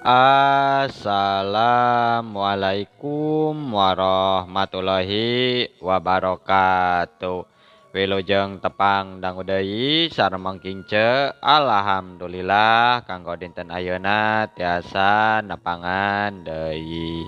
Assalamualaikum warahmatullahi wabarakatuh. Wilujeng tepang dangu deui sareng Mang Kince. Alhamdulillah kanggo dinten ayeuna tiasa nepangan deui.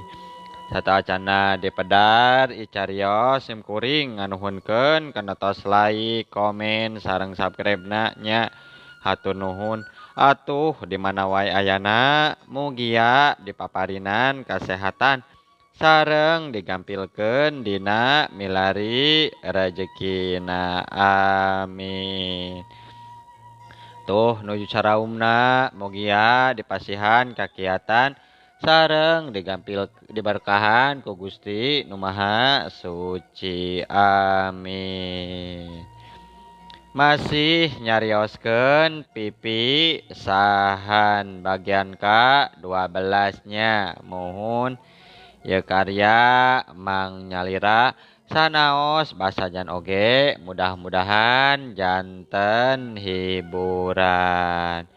Sateuacanna dipedar icarios sim kuring nganuhunkeun kana tos like, komen sareng subscribe-na nya. Hatur nuhun. Atuh di mana wae ayana mugia dipaparinan kasehatan sareng digampilkeun dina milari rejekina, amin. Tuh nuju caraumna mugia dipasihan kakiatan sareng digampil diberkahan ku Gusti Nu Maha Suci, amin. Masih nyarioskeun pipi sahan bagian ka-12 nya muhun ieu karya Mang Nyalira sanaos basajan oge mudah-mudahan janten hiburan.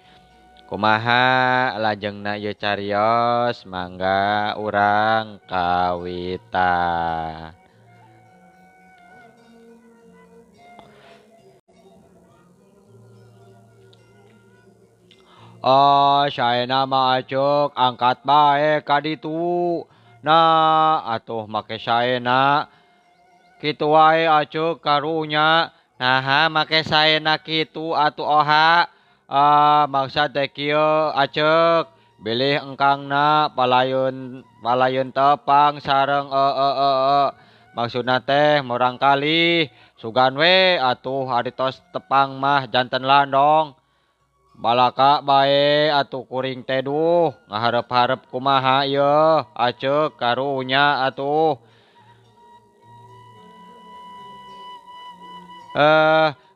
Kumaha lajengna ieu carios mangga urang kawitan. Oh, saena mah acuk angkat bae ka ditu. Nah, atuh make saena kitu wae acuk karunya. Naha make saena kitu atuh oha. Maksad teh kieu acek bilih engkangna palayun palayun tepang sareng maksudna teh murangkalih sugan we atuh ari tos tepang mah janten landong. Balaka bae atuh kuring teh duh ngaharep-harep kumaha ieu acek karunya atuh.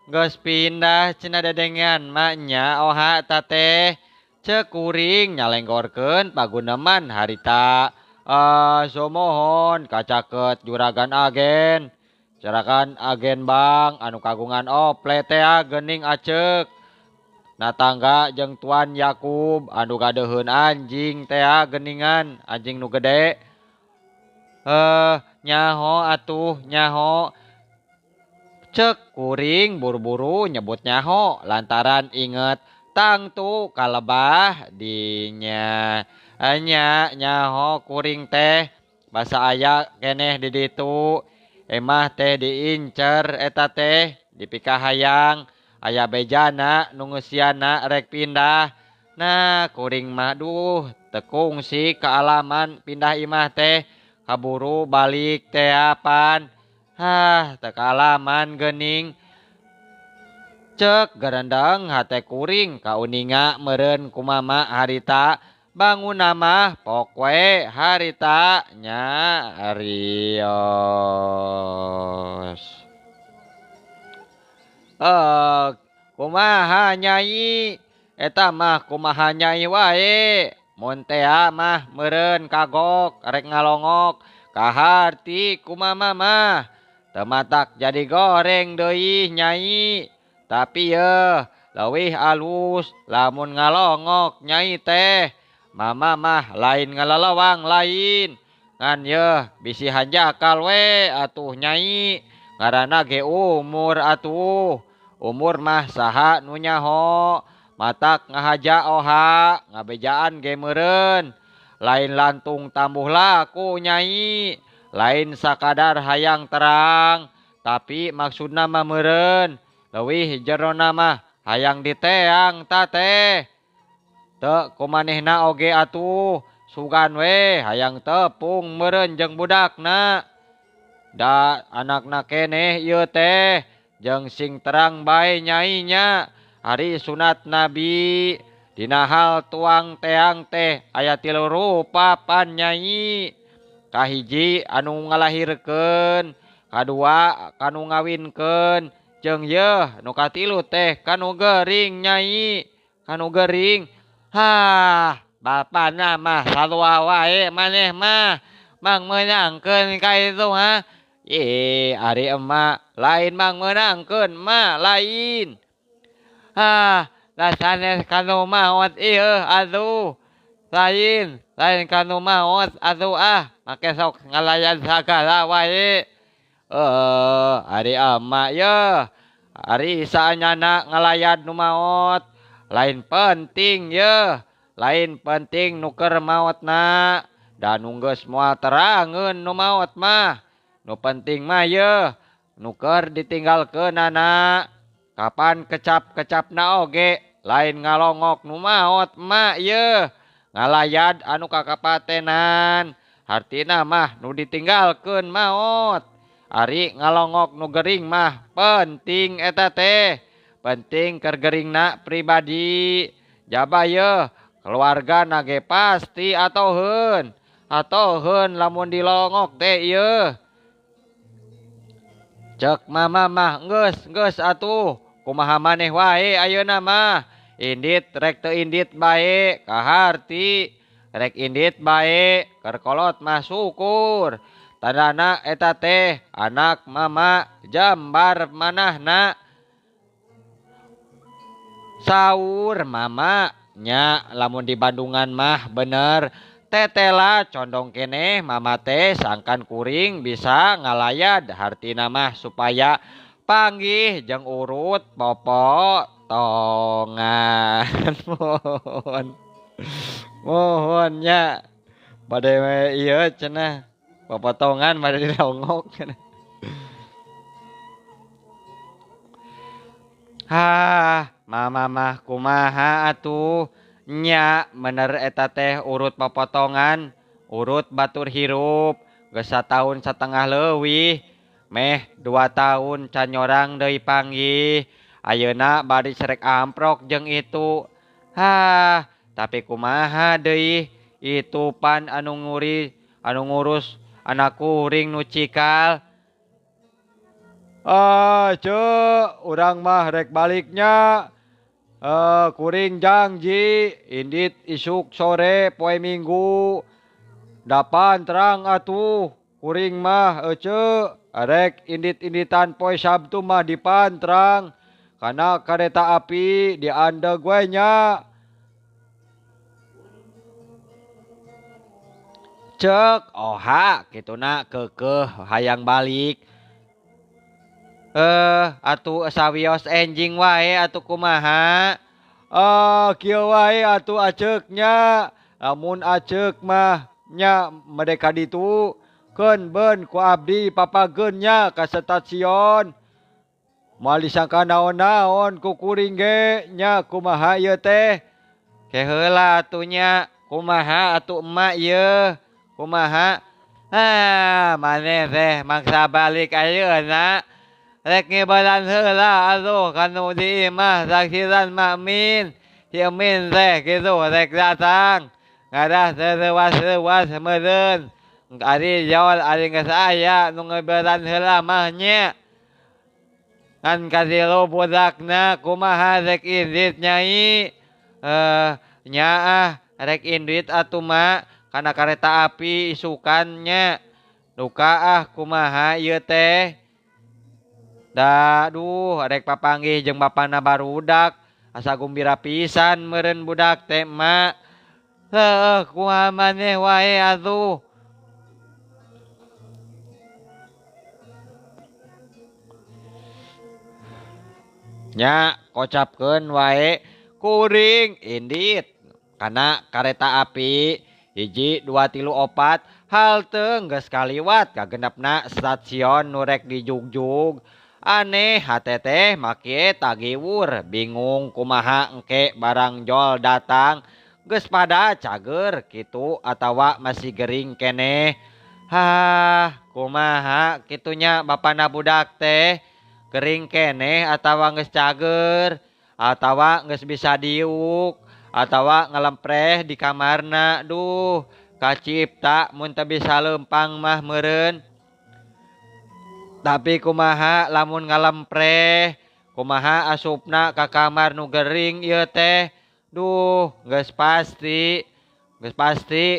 Geus pindah cenah dedengean mah nya oha ta teh. Ceuk kuring nyalenggorkeun paguneman harita. Sumuhun kacaket juragan agen. Juragan agen bang anu kagungan ople teh geuning acek. Natangga jeung Tuan Yakub anu gadeuheun anjing teh geuningan anjing nu gede. Nyaho atuh nyaho. Ceuk kuring buru-buru nyebut nyaho lantaran inget tangtu kalebah dinya. Nya nyaho kuring teh basa aya keneh di ditu. Emah teh diincer eta teh dipikahayang. Aya bejana nu ngeusiana rek pindah. Nah kuring mah duh teu kungsi kaalaman pindah imah teh kaburu balik teh apan. Hah teu kaalaman geuning. Ceuk gerendeng hate kuring kauninga meureun kumama harita bangunna mah pok we harita nyarios. Kumaha nyai eta mah kumaha nyai wae mun tea mah meureun kagok rek ngalongok kaharti kumama mah teu matak jadi goreng deui nyai tapi yeuh leuwih alus lamun ngalongok nyai teh mama mah lain ngalalawang lain ngan yeuh bisi hanjakal we atuh nyai ngaranna ge umur atuh. Umur mah saha nu nyaho matak ngahaja oha ngabejaan ge meureun lain lantung tambuh laku nyai lain sakadar hayang terang tapi maksudna mah meureun leuwih jerona mah hayang diteang ta teh teu kumanehna oge atuh sugan we hayang tepung meureun jeung budakna da anakna keneh ieu teh jeung sing terang bae nyai nya ari sunat Nabi dina hal tuang teang teh aya tilu rupa pan nyai kahiji anu ngalahirkeun kadua kanu ngawinkeun jeung yeuh nu katilu teh kanu gering nyai kanu gering. Hah bapana mah sarua wae maneh mah mang meunangkeun ka itu ha. Ih ari emak lain mang meunangkeun mah lain. Hah da sanes kanu maot ieu atuh. Lain, lain kanu maot atuh ah, make sok ngalayan sagala wae. Ari emak yeuh, ari saanyana ngalayad nu maot, lain penting yeuh, lain penting nu keur maotna, da nu geus moal terangeun nu maot mah. Nu penting mah yeuh, nu keur ditinggalkeunana. Kapan kecap-kecapna oge, lain ngalongok nu maot emak yeuh, ngalayad anu kakapatenan. Hartina mah nu ditinggalkeun maot. Ari ngalongok nu gering mah penting eta teh, penting keur geringna pribadi. Jaba yeuh, keluargana ge pasti atoheun, atoheun lamun dilongok teh yeuh. Cek mama mah geus geus atuh, kumaha maneh wae ayeuna mah. Indit rek teu indit bae kaharti, rek indit bae keur kolot mah syukur. Tandana eta teh anak mama jambar manahna. Saur mama nya lamun di Bandungan mah bener tetela condong keneh mama teh sangkan kuring bisa ngalayad hartina mah supaya panggih jeung urut popotongan. Mohon mohon nya bade ieu cenah popotongan bade dilongok. Hah, mama mah kumaha atuh nya bener eta teh urut popotongan, urut batur hirup geus sataun satengah leuwih, meh 2 tahun can nyorang deui panggih. Ayeuna bari serek amprok jeung itu. Hah, tapi kumaha deui itu pan anu nguri, anu ngurus anak kuring nu cikal. Ah, ceu, urang mah rek baliknya. Kuring janji indit isuk sore poe Minggu. Dapan terang atuh kuring mah ece rek indit-inditan poe Sabtu mah dipantrang kana kareta api diandeg we nya. Cek oha kituna keukeuh hayang balik. Atuh sawios enjing wae atuh kumaha? Ah, kieu wae atuh aceuknya. Lamun aceuk mah nya mereka ditu keun beun ku abdi papageun nya ka stasiun. Moal disangka naon-naon ku kuring ge nya kumaha ieu teh. Ke heula atuh nya, kumaha atuh emak ieu? Kumaha? Ah, maneh teh mangsa balik ayeuna. Rek ngibaran heula atuh kanu di imah saksiran Mak Min. Si Min teh kitu rek datang. Ngarah sereuwas-reuwas meureun. Ari jol ari geus aya nu ngibaran heula mah nya. Ngan katilu budakna kumaha rek indit nyai? Nyaah rek indit atuh mak kana kareta api isukan nya. Duka ah kumaha ieu teh. Da duh rek papanggih jeung bapana barudak asa gumbira pisan meureun budak teh mak. Heueuh kumaha maneh wae atuh. Nya kocapkeun wae kuring indit kana kareta api 1 2 3 4 halte geus kaliwat kagenepna stasiun nu rek dijugjug. Aneh hate teh make tagiwur bingung kumaha engke barang jol datang geus pada cager kitu atawa masih gering keneh. Hah, kumaha kitunya bapana budak teh gering keneh atawa geus cager atawa geus bisa diuk atawa ngelempreh di kamarna. Duh, kacipta mun teu bisa leumpang mah meureun. Tapi kumaha lamun ngalempreh, kumaha asupna ka kamar nu gering ieu teh. Duh, geus pasti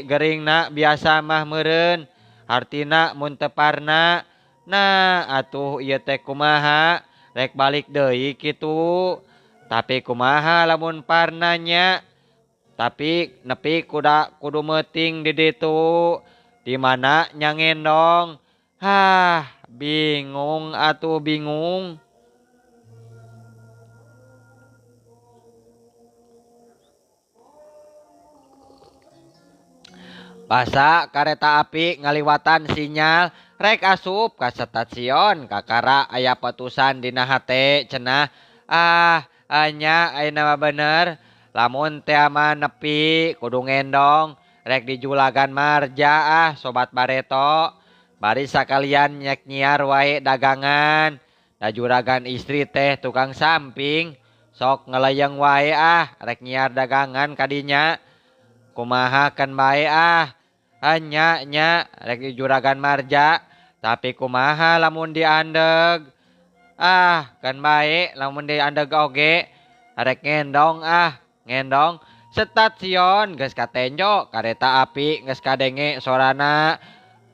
geringna biasa mah meureun. Hartina mun teu parna. Nah, atuh ieu teh kumaha rek balik deui kitu. Tapi kumaha lamun parnanya? Tapi nepi kuda kudu meuting di ditu. Di mana nya ngendong? Hah, bingung atuh bingung. Basa kareta api ngaliwatan sinyal rek asup ka stasiun kakara aya petusan dina hate cenah. Ah, nya ayeuna mah bener. Lamun teh mah nepi kudu ngendong rek dijulagan marja ah sobat bareto. Bari sakalian nyek nyiar wae dagangan. Da juragan istri teh tukang samping sok ngelayang wae ah rek nyiar dagangan kadinya. Kumaha kan bae ah. Nya nya rek dijuragan marja tapi kumaha lamun diandeg. Ah kan bae lamun diandeg oge rek ngendong ah. Ngendong stasiun geus katenjo kareta api geus kadenge sorana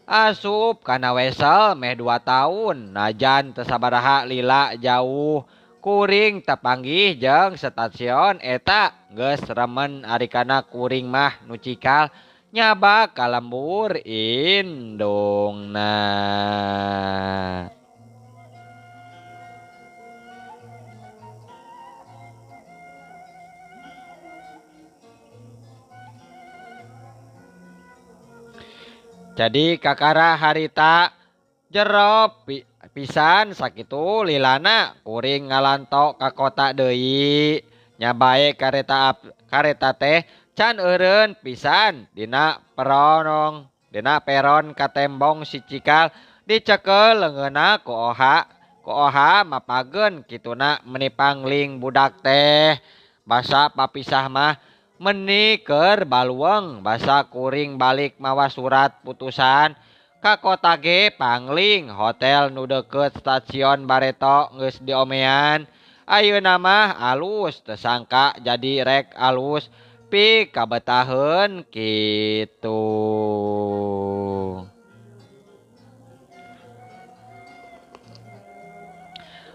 asup kana wesel meh 2 tahun najan teu sabaraha lila jauh kuring tepanggih jeung stasiun eta geus remen ari kana kuring mah nu cikal nyabak ka lembur indungna. Jadi kakara harita jero pisan sakitu lilana kuring ngalanto ka kota deui. Nya bae kareta teh can eureun pisan dina peronong dina peron katembong si cikal dicekel leungeunna ku oha. Ku oha mapageun kituna meni pangling budak teh. Basa papisah mah meni keur balueng basa kuring balik mawa surat putusan ka kota ge pangling hotel nu deukeut stasiun bareto geus diomean. Ayeuna mah alus teu sangka jadi rek alus pi kabetaheun kitu.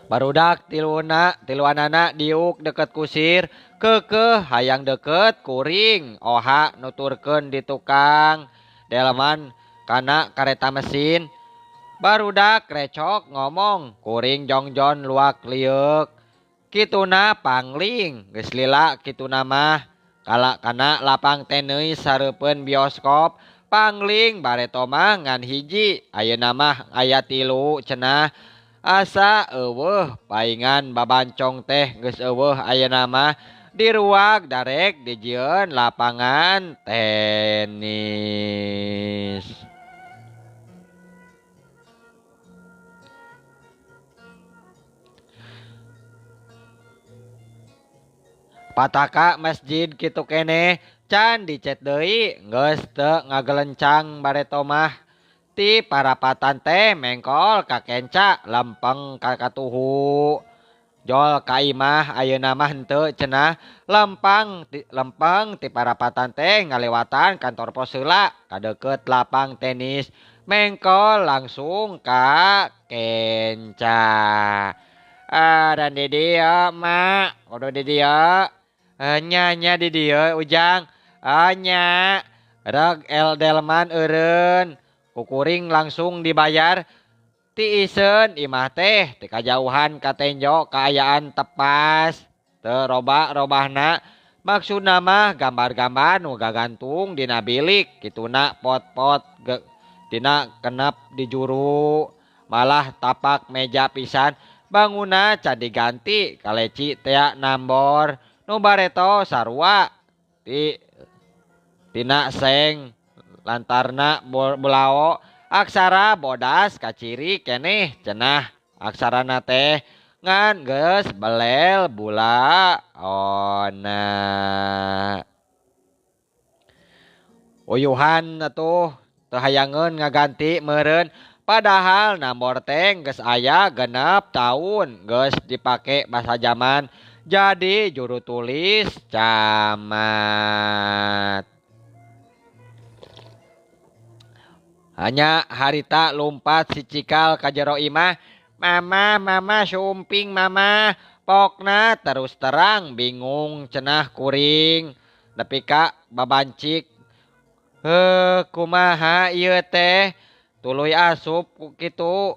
Barudak tiluanana diuk deket kusir kekeh hayang deket kuring oha nuturkeun di tukang delman kana kareta mesin. Barudak recok ngomong kuring jongjon luak lieuk kituna pangling geus lila kituna mah kala kana lapang tenis sareupeun bioskop pangling bareto mah ngan hiji ayeuna mah aya 3 cenah. Asa eueuh paingan babancong teh geus eueuh ayeuna mah diruag darek dijieun lapangan tenis. Pataka masjid kitu keneh can dicet deui geus teu ngagelencang bareto mah. Ti parapatan teh mengkol ka kenca lempeng ka katuhu. Jol ka imah ayeuna mah henteu cenah lempeng ti parapatan teh ngalewatan kantor pos heula ka deukeut lapang tenis mengkol langsung ka kenca. Ah dan di dieu mak kudu di dieu. Nya nya di dieu ujang. Ah nya reg el delman eureun. Kukuring langsung dibayar tiiseun imah teh ti kajauhan katenjo kaayaan tepas teu roba-robahna maksudna mah gambar-gambar nu gagantung dina bilik kituna pot-pot dina kenep di juru malah tapak meja pisan banguna can diganti kaleci tea nambor nu bareto sarua ti tina seng lantarna bulao aksara bodas kaciri keneh cenah aksarana teh ngan geus belel bula ona. Uyuhan atuh teu hayangeun ngaganti meureun padahal nambor teh geus aya 6 tahun geus dipake masa zaman jadi juru tulis camat. Hanya harita lumpat si cikal ka jero imah. Mama, mama sumping mama. Pokna terus terang bingung cenah kuring. Nepi ka babancik. Heuh kumaha ieu teh tuluy asup ku kitu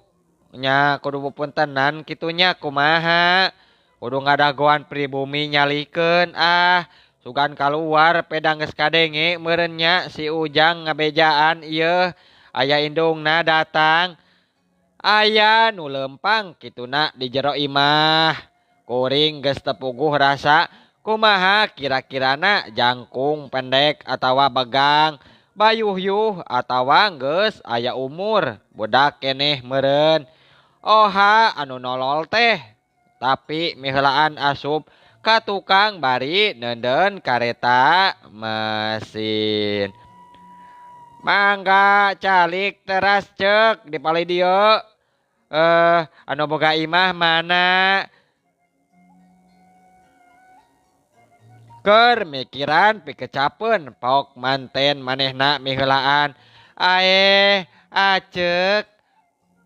nya kudu pupuntenan kitu nya kumaha kudu ngadagoan pribumi nyalikeun ah sugan kaluar peda geus kadenge meureun nya si Ujang ngabejaan ieu aya indungna datang aya nu leumpang kituna di jero imah kuring geus teu puguh rasa kumaha kira-kirana jangkung pendek atawa begang bayuh-yuh atawa geus aya umur budak keneh meureun oha anu nolol teh tapi miheulaan asup ka tukang bari neundeun kareta mesin. Mangga calik teras ceuk di palih dieu anu boga imah mana keur mikiran pikecapeun paok manten manehna miheulaan aeh aceuk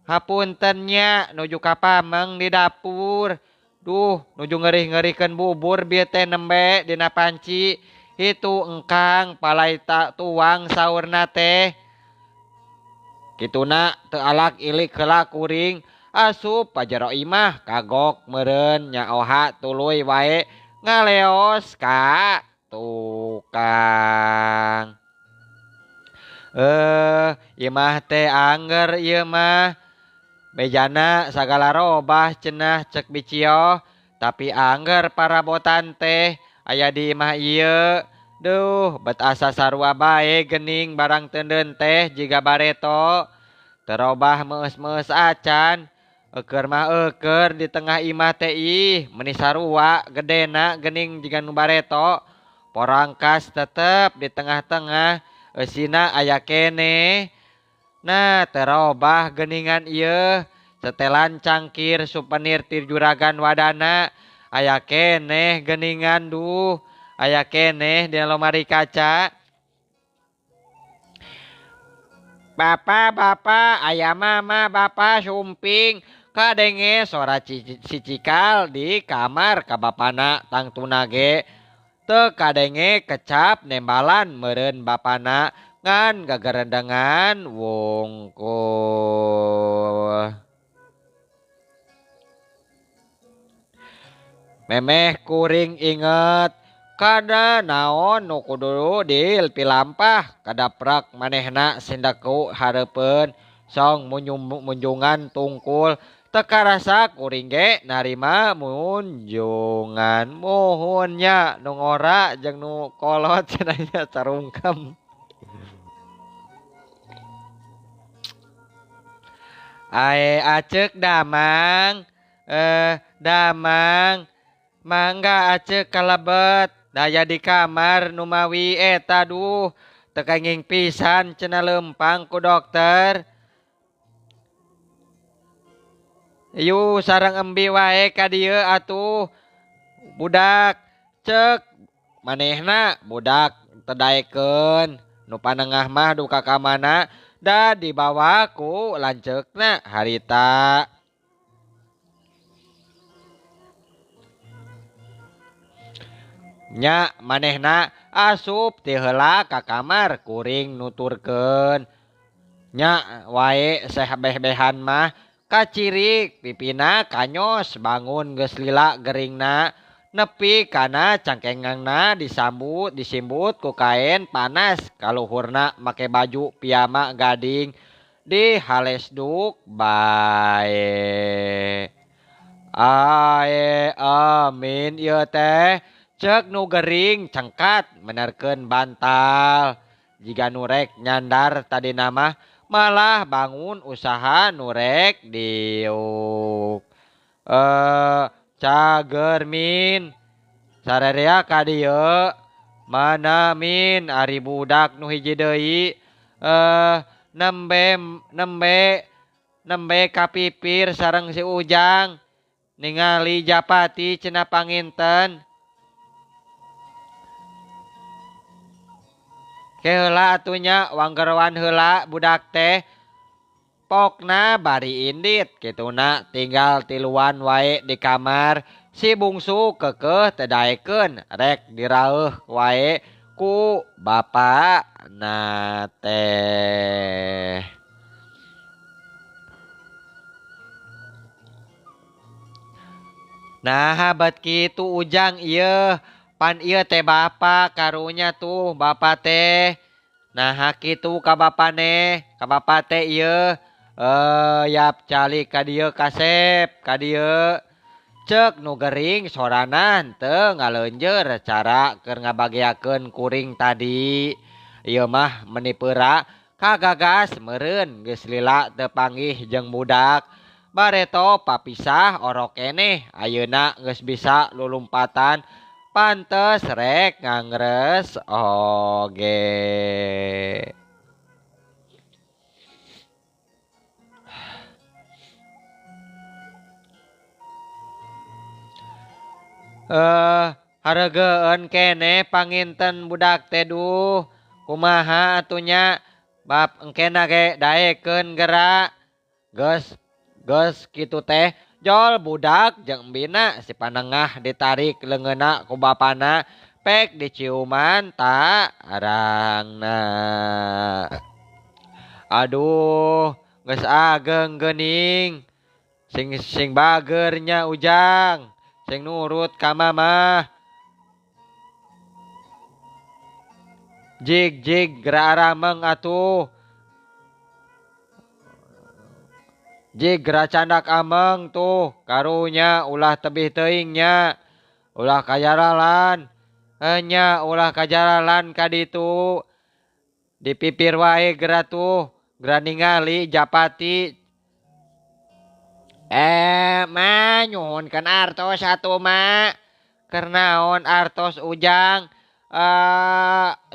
hapunten nya nuju ka pameng di dapur duh nuju ngerih-ngerihkeun bubur bieu teh nembe dina panci hitu engkang palai ta tuang saurna teh kituna teu alak ilik heula kuring asup pajero imah kagok meureun nya oha tuluy wae ngaleos ka tukang. Imah teh angger ieu mah bejana sagala robah cenah cek bicioh tapi angger parabotan teh aya di imah ieu. Duh bet asa sarua bae gening barang teuneun teh jiga bareto terobah meus-meus acan. Eueur mah eueur di tengah imah teh ih meuni sarua gedena gening jiga nu bareto porangkas tetep di tengah-tengah eusina aya keneh. Nah terobah geningan ieu setelan cangkir souvenir ti juragan wadana aya keneh geningan duh aya keneh dina lomari kaca. Bapa bapa aya mama bapa sumping kadenge sora si Cikal di kamar ka bapana tangtuna ge teu kadenge kecap nembalan meureun bapana ngan gagarendengan wungkul. Memeh kuring inget kana naon nu kudu dipilampah kadaprak manehna sindaku hareupeun song munjungan tungkul teu karasa kuring ge narima munjungan muhun nya nu ngora jeung nu kolot cenah nya carungkem. Ae aceuk damang damang mangga aceuk kalebet daya di kamar numawi eta duh teu kenging pisan cenah leumpang ku dokter. Yu sareng embi wae ka dieu atuh budak ceuk manehna budak teu daekeun nu panengah mah duka ka mana da dibawa ku lanceukna harita. Nya manehna asup ti heula ka kamar kuring nuturkeun nya wae sehbeh-behan mah kacirik pipina kanyos bangun geus lila geringna nepi kana cangkengangna disambut disimbut ku kaen panas kaluhurna make baju piyama gading dihalesduk bae. Ae amin ieu teh ceuk nu gering cengkat menerkeun bantal jiga nu rek nyandar tadina mah malah bangun usaha nu rek diuk. Cager min sarerea ka dieu mana min ari budak nu hiji deui nembe nembe nembe kapipir sareng si Ujang ningali Japati cenah panginten. Ke heula atuh nya wanggeroan heula budak teh pokna bari indit kituna tinggal tiluan wae di kamar si bungsu keukeuh teu daekeun rek diraeuh wae ku bapakna teh. Nah bet kitu Ujang ieu pan ieu teh bapa karunya tuh bapa teh. Nah kitu ka bapane ka bapa teh ieu yap calik ka dieu kasep ka dieu. Cek nu gering soranan teu ngaleunjeur cara keur ngabageakeun kuring tadi. Ieu mah meni peura kagagas meureun geus lila teu panggih jeung budak. Bareto papisah orok keneh ayeuna geus bisa lulumpatan pantes rek ngangres oge. Haregeun keneh panginten budak teh duh kumaha atunya bab engkena ge daekeun geura geus geus kitu teh jol budak jeung embina si panengah ditarik leungeunna ku bapana pek diciuman ta arangna. Aduh geus ageng geuning sing sing bager nya Ujang sing nurut ka mamah. Jig jig geura arameng atuh. Jig geura candak ameng tuh karunya ulah tebih teuing nya ulah kajaralan nya ulah kajaralan ka ditu dipipir wae geura tuh geura ningali japati. Ma nyuhunkeun artos atuh ma keur naon artos Ujang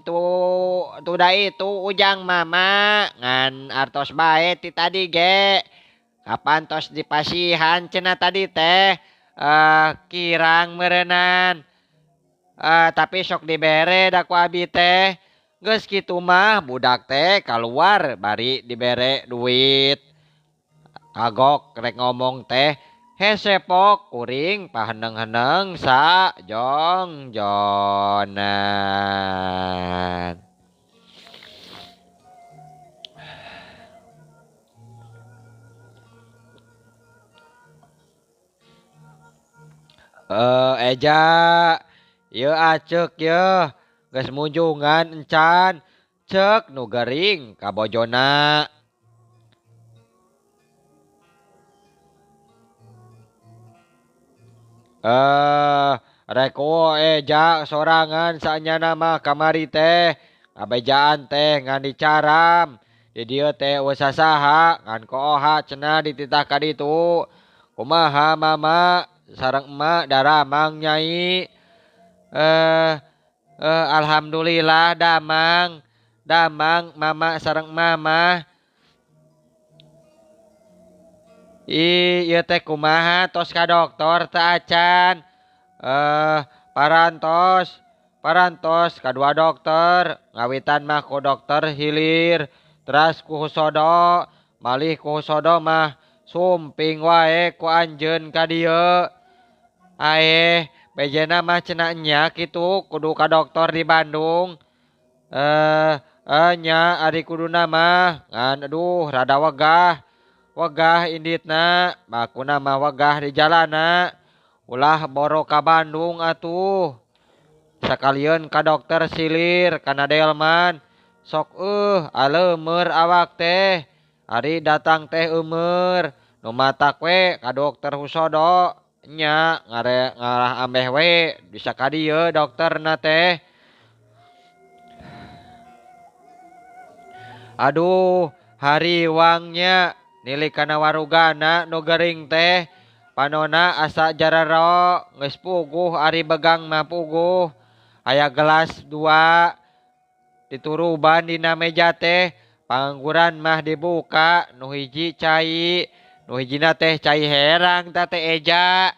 tuh da itu Ujang mama ngan artos bae ti tadi ge kapan tos dipasihan cenah tadi teh kirang meureunan tapi sok dibere da ku abi teh geus kitu mah budak teh kaluar bari dibere duit. Kagok rek ngomong teh hese pok kuring paheneng-heneng sa jongjonan. Eja ieu aceuk yeuh geus munjungan encan ceuk nu gering ka bojona. Rek Eja sorangan saenyana mah kamari teh ngabejaan teh ngan dicaram di dieu teh eueuh sasaha ngan kooha cenah dititah ka ditu kumaha mama sareng emak daramang nyai. Alhamdulillah damang damang mama sareng mama. Ih ieu teh kumaha tos ka dokter teu acan. Parantos parantos kadua dokter ngawitan mah ku dokter hilir teras ku Husodo malih ku Husodo mah sumping wae ku anjeun ka dieu. Aeh bejena mah cenah nya kitu kudu ka dokter di Bandung. Nya ari kuduna mah ngan aduh rada wegah wegah inditna bakuna mah wegah di jalana ulah boro ka Bandung atuh sakalieun ka dokter silir kana Delman sok aleumeur awak teh ari datang teh eumeur nu matak we ka dokter Husodo nya ngare ngarah ambeh we bisa ka dieu dokterna teh. Aduh hariwangnya nilik kana warugana nu gering teh panona asa jarero geus puguh ari begang mah puguh aya gelas dua dituruban dina meja teh pangangguran mah dibuka nu hiji cai nu hijina teh cai herang ta teh Eja.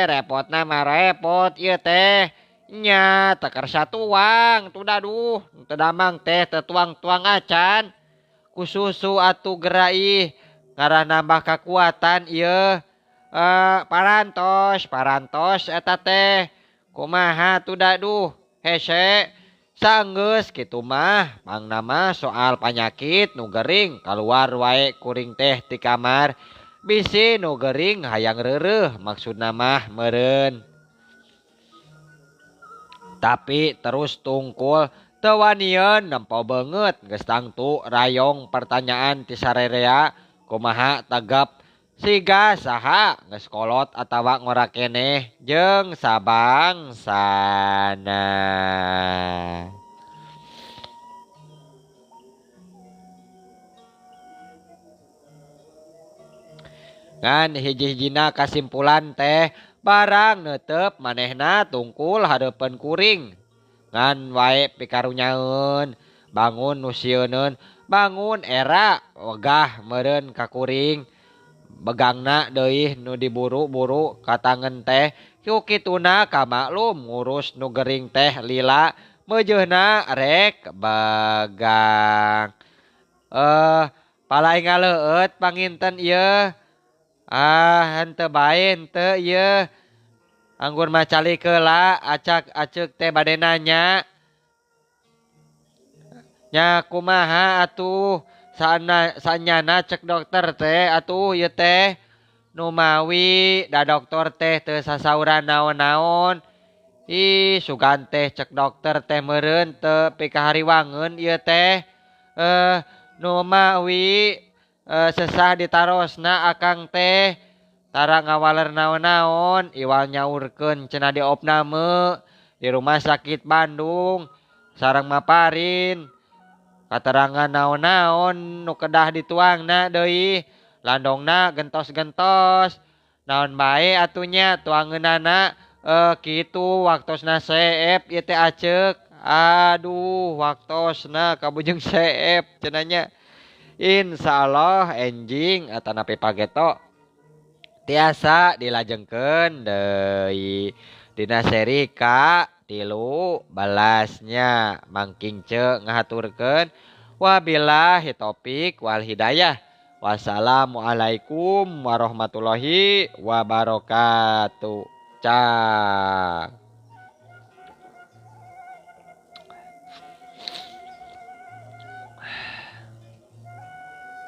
Repotna mah repot ieu teh nya teu kersa tuang tuh daduh teu damang teh teu tuang-tuang acan ku susu atuh geura ih ngarah nambah kakuatan ieu. Parantos parantos eta teh kumaha tuh daduh Hese sanggeus kitu mah pangna mah soal panyakit nu gering kaluar wae kuring teh ti kamar bisi nu gering hayang reureuh maksudna mah meureun. Tapi terus tungkul teu wanieun nempo beungeut geus tangtu rayong pertanyaan ti sarerea kumaha tegep siga saha geus kolot atawa ngora keneh jeung sabangsana. Ngan hiji-hijina kasimpulan teh barang neuteup manehna tungkul hareupeun kuring. Ngan wae pikarunyaeun bangun nu sieuneun bangun era wegah meureun ka kuring. Begangna deui nu diburu-buru katangen teh ku kituna kamaklum ngurus nu gering teh lila meujeuhna rek begang. Palai ngaleueut panginten ieu. Ah henteu bae henteu ieu. Anggur macali keula acak aceuk teh bade nanya. Nya kumaha atuh saanyana cek dokter teh atuh ieu teh numawi da dokter teh teu sasauran naon-naon. Ih sugan teh cek dokter teh meureun teu pikahariwangeun ieu teh. Numawi sesah ditarosna akang teh tara ngawaler naon-naon iwal nyaurkeun cenah diopname di rumah sakit Bandung sareng maparin katerangan naon-naon nu kedah dituangna deui landongna gentos-gentos naon bae atunya tuangeunana kitu waktosna seep ieu teh aceuk aduh waktosna kabujeng seep cenah nya. Insyaallah enjing atanapi pageto tiasa dilajengkeun deui dina seri ka 13 nya mangking ce ngahaturkeun wabillahi taufik wal hidayah. Wassalamualaikum warahmatullahi wabarakatuh. Cang.